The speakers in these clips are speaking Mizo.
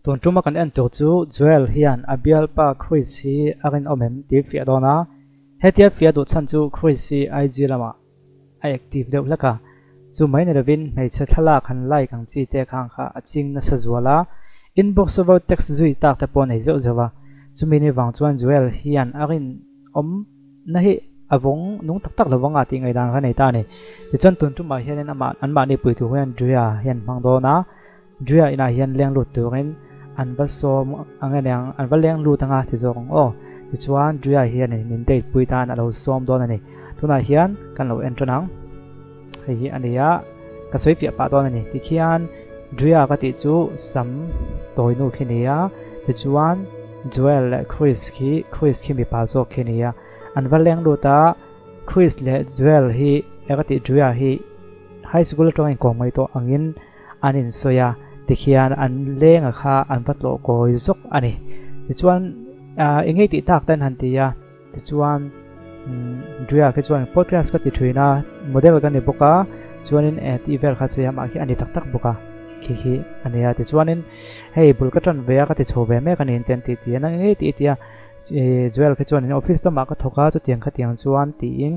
Tun tuma kan en tur chu Joel hian a bialpa Chris hi a rinawm em tih fiah dawn a. Hetia fiah duh chhan chu Chris hi IG lamah a active deuh hlek a. Chu mai ni lovin hmeichhe thlalak han like ang chi te khang kha a ching nasa zual a. Inbox a vo text zui tak te pawh a nei zeuh zeuh a. Chumi ni vang chuan Joel hian a rinawm na hi a vawng nung tak tak lovang a tih ngaihdan kha a nei ta a ni. Tichuan tun tumah hianin amah anmahni pui tur hian Drea hian hmang dawn a. Drea inah hian leng lut turin an va sawm ang e niang, an va leng lut anga ti zawk ang aw. Tichuan Drea hianin in date pui tan a lo sawm dawn a ni. Tunah hian kan lo en tan ang. Hei hi a ni a, ka sawi fiah pah dawn a ni. Tikhian Drea ka tih chu sam tawi nu khi ni a, tichuan Joel leh Chris khi, Chris khi mipa zawk khi ni a. An va leng lut a, Chris leh Joel hi, e ka tih Drea hi high school atanga inkawm mai tawh angin an insawi a, tikhian an lenga kha an va tlawh kawi zawk a ni. Tichuan eng nge tih tak te an han ti a, tichuan Drea khi chuan podcast ka ti thin a, model ka ni bawk a, chuanin tih vel kha sawi a, mah khi a ni tak tak bawk a, khi khi a ni a. Tichuanin hei bul ka tan ve a, ka ti chho ve mek a ni te an ti ti a, nang eng nge tih i ti a, Joel khi chuan office lamah ka thawk a, chutiang khatiang chuan tiin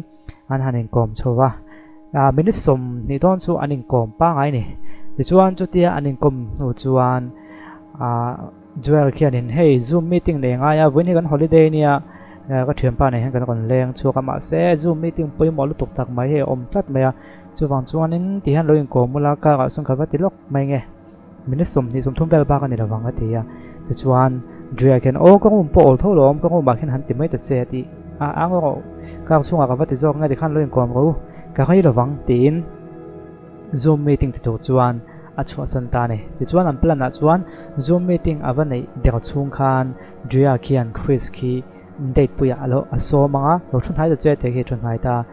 an han inkawm chho va, minute 20 dawn chu an inkawm pangngai a ni. Tichuan chutia an inkawm hnu chuan Joel khianin hei zoom meeting nei ngai a, vawiin hi kan holiday nia ka thianpa nen hian kan rawn leng chhuak a, mahse zoom meeting pawimawh lutuk tak mai hei a awm tlat mai a, chuvang chuanin tihian lo inkawm ula karah sawn ka va ti lawk mai nge. Minute 20 30 vel bak a ni lovang a ti a. Tichuan Drea khian aw ka room pawh awl tho lo awm ka room ah khian han ti mai ta che a ti a, ang rawh car chhungah ka va ti zawk nge tikhan lo inkawm rawh u ka rei lovang tiin zoom meeting ti tur chuan a chhuahsan ta a ni. Tichuan an plan ah chuan zoom meeting a va neih der chhung khan Drea khian Chris khi date puiah a lo a sawm ang a, lo thu hnai ta che tih khi a thu hnai ta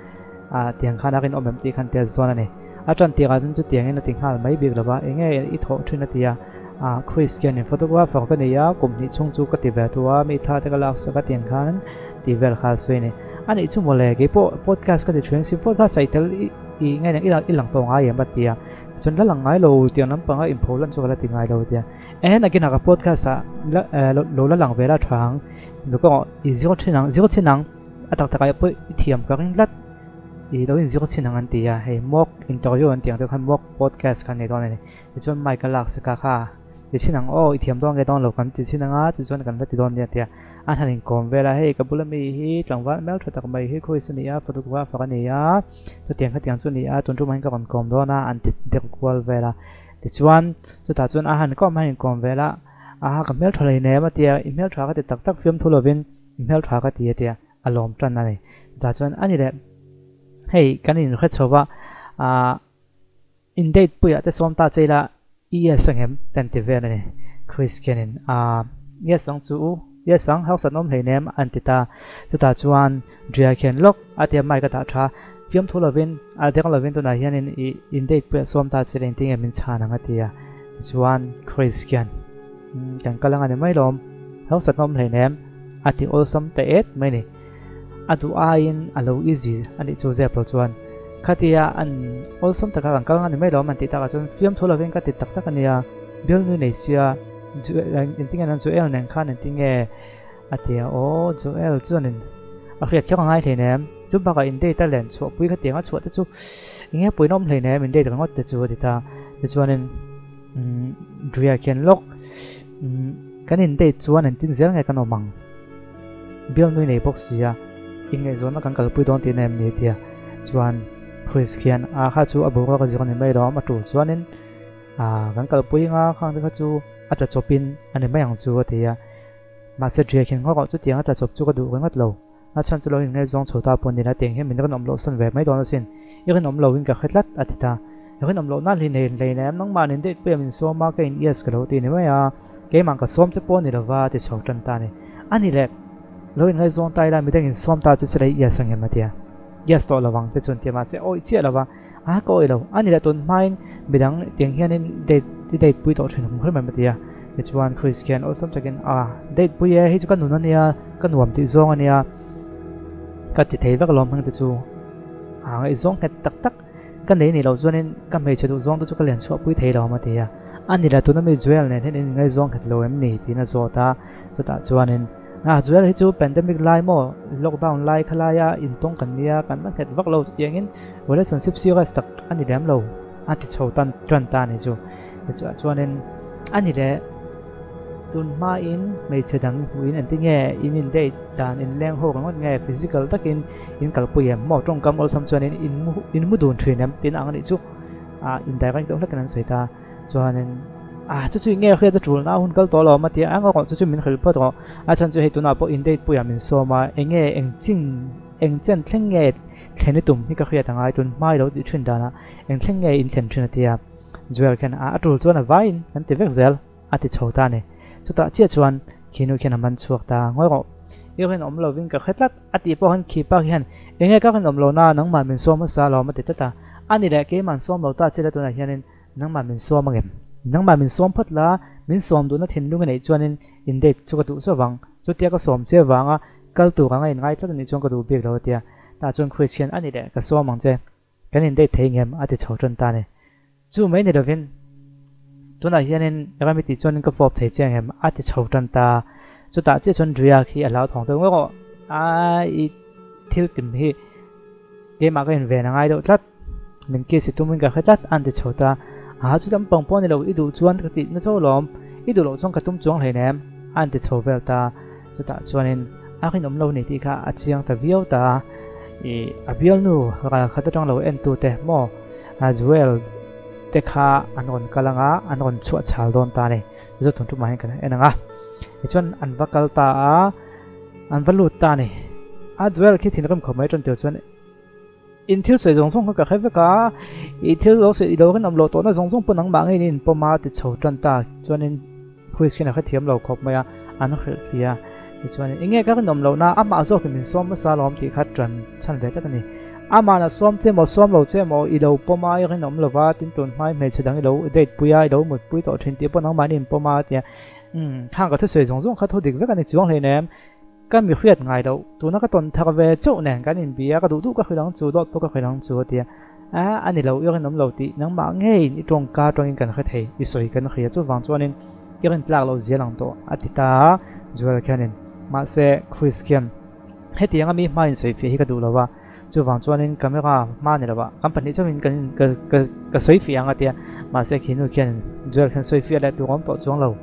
a tiang khan a rinawm em tih khan test dawn a ni. A tan tirah chuan chutiangin a ti nghal mai bik lova, enge i thawh thin a ti a, ah Chris khianin photographer ka nei a, kum hnih chhung chu ka ti ve thu a, mi thla te ka lak sak a tiang khan tih vel kha a sawi a ni. A nih chu mawle, keipawh podcast ka ti thin si, podcast ah i tel i nge i i lang tawh ngai em a ti a, tichuan la lang ngai lo tiang lampanga inpho lan chu ka la ti ngai lo a ti a, en again ah ka podcast ah lo la lang ve la tha ang, i zir thin ang, zir thin ang a tak takah pawh i thiam ka ring tlat. I lo inzir chin ang an ti a, hei mock interview an tih ang deuh khan mock podcast kha nei dawn a ni. Tichuan mic a lak sak a kha ti chin ang aw i thiam dawn nge dawn lo kan ti chin ang a, tichuan kan la ti dawn nia a ti a. An han inkawm vel a, hei ka bula mi hi tlangval hmel tha tak mai hi khawi chu a ni a, photographer a ni a, chutiang khatiang chu a ni a, tun tumah hian ka rawn kawm dawn a an ti deuh kual vel a. Tichuan chutah chuan a han kawm a han inkawm vel a, aha ka hmeltha hleinem a ti a, i hmeltha ka ti tak tak fiamthu lovin i hmeltha ka ti a ti a. a lawm tan a ni. Chutah chuan a ni leh hei kan inhre chho va, aah in date puiah te sawm ta che ila i yes ang em te an ti vel a ni. Chris khianin aah yes ang chu u, yes ang harsat awm hleinem an ti ta. Chutah chuan Dria khian lawk a tia mic a dah tha, fiamthu lovin a deng lovin tunah hianin i in date puiah sawm ta che ila engtin nge min chhan ang a ti a. Tichuan Chris khian umm kan kal ang a ni mai lawm, harsat awm hleinem. A ti awlsam ta et mai ni. A duh aiin a lo easy a nih chu zep lo chuan. Khatia an awlsam taka kan kal nga ni mai lo an tih takah chuan fiamthu lovin ka ti tak tak a nia. Bialnui nei sia engtinge nan Joel nen khan engtinge a ti a aw Joel chuanin a hriat kher a ngai hleinem. Chu bakah in date a len chhuahpui khatiang a chhuah te chu enge puiin a awm hleinem in date ringawt te chu a ti ta. Tichuanin Dria khian lawk Kan in date chuan engtin zel nge kan awm ang? Bill nui nei bawk si a, inngaihzawnna kan kalpui dawn tihna em ni tia chuan Chris khian a kha chu a boruak a zir a ni mai lo, a tul chuanin kan kalpui anga khang te kha chu a tla chawpin a ni mai ang chu a ti a. Mahse Dria khian ngawk ah chutiang a tla chawp chu ka duh ringawt lo, a chhan chu lo inngaihzawng chho ta pawh nila tiang hian min rinawm loh san ve mai dawn asin, i rinawm lo in ka hre tlat a ti ta. Rinawm loh nan hli nei hleinem nangmah nen date pawh min sawm a ka in yes ka lo ti ni mai a, keimah ka sawm che pawh ni lova ti chho tan ta a ni. A ni leh, lo inngaihzawng ta ila midang in sawm ta chu silai yes ang em a ti a, yes tawh lovang te chuan ti a mahse awih chiah lova a ka awih lo, a ni leh tun hmain midang tiang hianin date i date pui tawh thin hum hrim em a ti a, tichuan Chris khian awlsam takin a date pui e hei chu ka nun a nia ka nuam tih zawng a nia ka ti thei vek alawm heng te chu a ngaihzawng nghet tak tak. Ka nei ni loh chuanin ka hmeichhe duh zawng te chu ka lian chhuah pui thei lo a ti a. A ni le, tuna mi Joel nen hian in inngaizawng nghet lo em ni? tiin a zawt a. Chutah chuanin, Ah, Joel hi chu pandemic lai maw, lockdown lai kha laia intawng kan nia, kan la nghet vak lo chutiangin relationship serious tak a ni lem lo, a ti chho tan tan ta a ni chu. Chutah chuanin, A ni le, tun hmain hmeichhe dang hmuhin engti nge in in date dan in leng haw ringawt nge physical takin in kalpui em maw tawngkam awlsam chuanin in mu in mu dun thin em tiin a ang a nih chu. Ah, indirect deuh hlekin an sawi ta. Chuanin, Ah, chu chu nge hriat a tul na hun kal tawh lo awm a tia, eng erawh chu chu min hrilh phawt rawh. A chhan chu hei tunah pawh in date puiah min sawm a, eng nge eng chin eng chen thleng nge thlen i tum hi ka hriat angai tun hma i lo tih thin danah eng thleng nge in thlen thin a tia. Joel khian a a tul chuan a vaiin kan ti vek zel a ti chho ta a ni. Chutah chiah chuan khi nu khian a man chhuak ta ngawi rawh. I rinawm lovin ka hre tlat a tih pawh khan khi pa hian eng nge ka rinawm lo na nangmah min sawm hmasa lo a ti tlat a. A ni leh keimah an sawm lo ta chiah la tunah hianin nangmah min sawm angem? Nangmah min sawm phawt la, min sawm duhna thinlung i neih chuanin in date chu ka duh zawk ang. Chutia ka sawm che vanga kal tur anga in ngai tlat a nih chuan ka duh bik lo a tia. Tah chuan Chris hian a ni leh ka sawm ang che. Kan in date thei ngem a ti chho tan ta a ni. Chu mai ni lovin tunah hianin Rami tih chuanin ka fawp thei che ngem a ti chho tan ta. Chutah chiah chuan Dria khi a hlauthawng deuh ngawt a, i thil tim hi keimah ka inven a ngai deuh tlat, min kiss i tumin ka hre tlat a an ti chho ta. Aha chu lampang pawh a ni lo, i duh chuan ka tih na chauh alawm, i duh loh chuan ka tum chuang hleinem a an ti chho vel ta. Chutah chuanin a rinawm lo ni tih kha a chiang ta viau ta a, ih a bialnu ral khat atang lo en tute maw Joel te kha an rawn kal anga an rawn chhuah chhal dawn ta a ni. Chu thun tumah hian kan en ang a, tichuan an va kal ta a, an va lut ta a ni. A Joel khi thinrim khawp mai tan tir chuan In thil sawi zawng zawng kha ka hre vek a, i thil lo sawi i lo rinawm loh tawhna zawng zawng pawh nangmah ngeiin i inpawm a ti chho tan ta. Chuanin Chris khian a hrethiam lo khawp mai a, an hrilh fi a. Tichuanin eng nge ka rinawm lohna amah zawkin min sawm hmasa alawm tih kha tan chhan ve tlat a ni. Amahn a sawm che maw sawm lo che maw i lo pawm a, i rinawm lo va, tin tun hmai hmeichhe dang i lo date pui a, i lo mutpui tawh thin tih pawh nangmahni i inpawm a a ti a. Umm, khang ka thusawi zawng zawng kha thu dik vek a ni chuang hleinem. Ka mi hriat ngai loh, tuna ka tawn thar ve chauh nen kan inbia, ka duh duh ka hrilh ang chu, dawt pawh ka hrilh ang chu a ti a. A, a ni lo, i rinawm lo tih nangmah ngeiin i tawngka atangin kan hre thei, i sawi kan hria chuvang chuanin i rin tlak loh zial ang tawh a ti ta a, Joel khianin. Mahse, Chris khian hetianga mi hma insawifiah hi ka duh lo a, chuvang chuanin camera hma ni lovah kan pahnih chauhin kan in ka ka ka sawifiah ang a ti a, mahse khi nu khian Joel khian sawifiah leh tur a awm tawh chuang lo.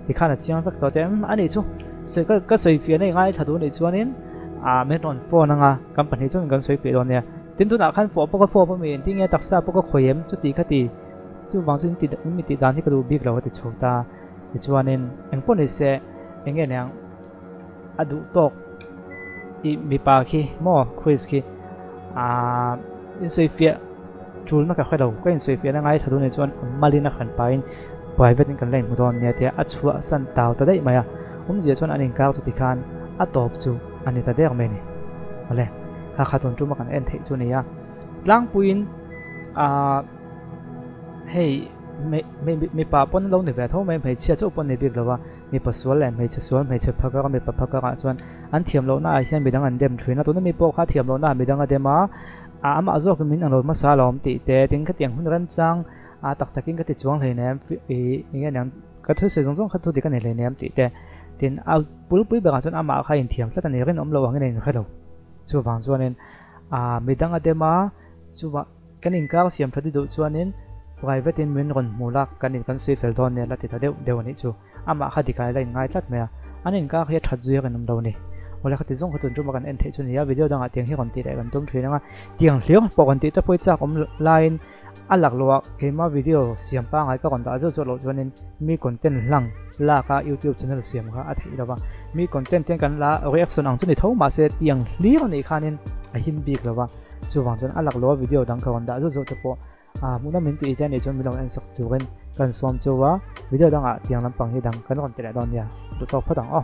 Tikhan a chiang vek tawh teh em a nih chu sawi ka ka sawi fiah na i ngaithla duh nih chuanin ah min rawn phone anga kan pahnih chuan kan sawi fiah dawn nia tin tunah khan fawh pawh ka fawp a mi engtin nge taksa pawh ka khawi em chuti kha ti chuvang chu in ti in mi tih dan hi ka duh bik lo a ti chho ta tichuanin engpawh ni se eng nge niang a duh tawk i mipa khi maw Chris khi ah in sawi fiah tulna ka hre lo ka in sawi fiah na ngaithla duh nih chuan a malin a hran pahin private in kan la inhmu dawn nia tia a chhuah san tau ta daih mai a awmzia chuan an inkar chu tikhan a tawp chu a ni ta der mai a ni awle kha kha tun tuma kan en theih chu a ni a tlangpuiin ah hei mipa pawn lo ni ve tho mai hmeichhia chauh pawn ni bik lo a. Mipa sual leh hmeichhe sual, hmeichhe phakar a mipa phakar ah chuan an thiam lohna ah hian midang an dem thin a, tuna mi pawh kha thiam lohna ah midang a dem a, a amah zawkin min ang lo hmasa alawm tih te, tin khatiang hun remchang ah tak takin ka ti chuang hleinem ih eng nge niang ka thusawi zawng zawng kha thu dik a ni hleinem tih te, tin a pulpui berah chuan amah kha inthiam tlat a ni, rinawm lo angin a inhre lo. Chuvang chuanin ah midang a dem a, chuvang. Kan inkar siam tha duh chuanin private in min rawn hmu la, kan in kan sawi fel dawn nia la ti ta deuh deuh a nih chu. Amah kha dikai la inngai tlat mai a, an inkar hi a that zui a rinawm lo a ni. Awle khati zawng kha tun tuma kan en theih chu ni a, video dangah tiang hi rawn tih leh kan tum thin ang a, tiang hliau pawh rawn tih te pawh i chak awm laiin a laklawh ah keimah video siam pangngai ka rawn dah zeuh zeuh loh chuanin mi content hlang lak a youtube channel siam kha a theih lo va, mi content te kan la reaction ang chu ni tho mahse tiang hlir a nih khanin a him bik lo va. Chuvang chuan a laklawh a video dang ka rawn dah zauh zauh te pawh ah hmuhnawm min tih te anih chuan min lo en sak turin kan sawm chu a, video dangah tiang lampang hi dang kan rawn ti leh dawn nia, duh tawk phawt ang aw.